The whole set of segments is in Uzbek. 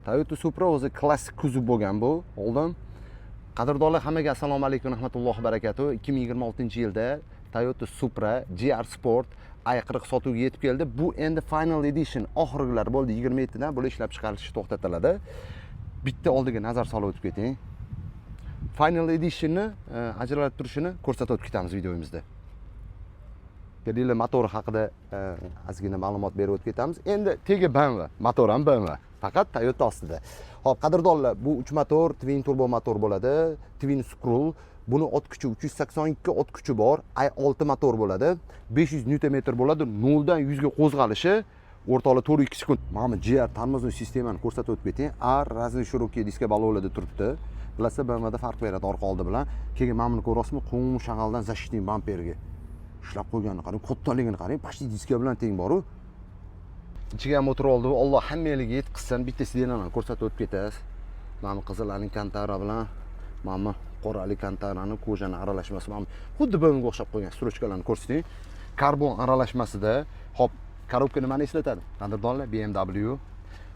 Toyota Supra o'zi klassik kuzov bo'lgan bu oldin. Qadrdonlar, hammaga assalomu alaykum rahmatullohi barakatuh. 2026-yilda Toyota Supra GR Sport i40 sotuvga yetib keldi. Bu endi final edition, oxirgilar bo'ldi. 27 dan bular ishlab chiqarilishi to'xtatiladi. Bitta oldiga nazar solib o'tib keting. Final editionni ajralib turishini ko'rsatib o'tib ketamiz videomizda. Kelinglar, motori haqida ozgina ma'lumot berib o'tib ketamiz. Endi tegi BMW, motor ham BMW, faqat Toyota ostida. Xo'p, qadrdonlar, bu 3 motor, twin turbo motor bo'ladi, twin scroll. Buni ot kuchi 382 ot kuchi bor, i6 motor bo'ladi, 500 Nm bo'ladi, 0 dan 100 ga qo'zg'alishi o'rtoqlar 4,2 sekund. Mana bu GR тормозной sistemani ko'rsatib o'tib keting. R разный широкий diska balonlarda turibdi. Bilasizlar, BMWda farq beradi orqa oldi bilan. Keyin mana buni ko'ryapsizmi? Qo'ng shag'aldan защитный bamperga ushlab qo'yganini qarang, kattaligini qarang, почти diska bilan teng boru. Ichiga ham o'tirib oldi. Alloh hammalarga yetkazsin. Bitta сиденье ni ko'rsatib o'tib ketasiz. Mana bu qizil Alcantara bilan mana bu qora Alcantarani кожа ni aralashmasi, mana xuddi BMWga o'xshab qo'ygan строчка larni ko'rsating. Karbon aralashmasida. Hop, коробка nimani eslatadi? Qadrdonlar, BMW.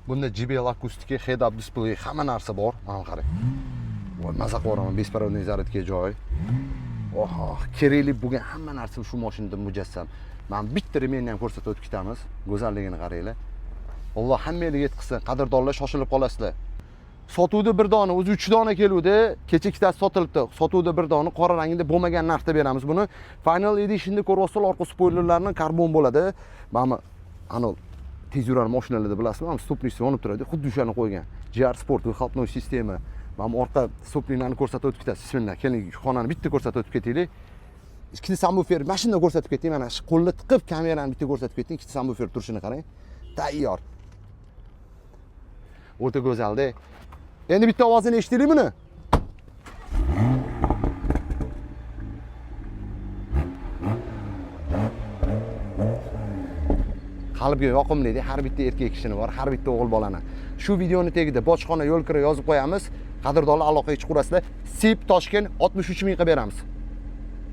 Bunda JBL akustika, head up display, hamma narsa bor. Mana qarang. Voy, maza qilib yuboraman, беспроводной зарядка joy. Oho, kerakli bo'lgan hamma narsa shu mashinada mujassam. Mana bitta ремень ni ham ko'rsatib o'tib ketamiz. Go'zalligini qaranglar. Alloh hammalarga yetkazsin. Qadrdonlar, shoshilib qolasizlar. Sotuvda bir dona, o'zi 3 dona keluvdi. Kecha ikkitasi sotilibdi. Sotuvda bir dona qora rangida bo'lmagan narxda beramiz buni. Final editionda ko'ryapsizlar, orqa spoilerlarni karbon bo'ladi. Mana ana tez yurar mashinalarda bilasizmi, mana ступница si yonib turadi. Xuddi o'shani qo'ygan. GR Sport выхлопной sistema. Mana bu orqa ступни larni ko'rsatib o'tib ketasiz. Bismillah, keling, xonani bitta ko'rsatib o'tib ketaylik. Ikkita subwoofer mashina ko'rsatib keting. Mana shu qo'lni tiqib kamerani bitta ko'rsatib keting. Ikkita subwoofer turishini qarang. Tayyor. O'ta go'zalda. Endi bitta ovozini eshitaylik buni. Qalbga yoqimli, har bitta erkak kishini bor, har bitta o'g'il bolani. Shu videoni tagida bojxona yo'l kira yozib qo'yamiz. Qadrdonlar, aloqaga chiqaverasizlar. Sip Toshkent 63 ming qilib beramiz.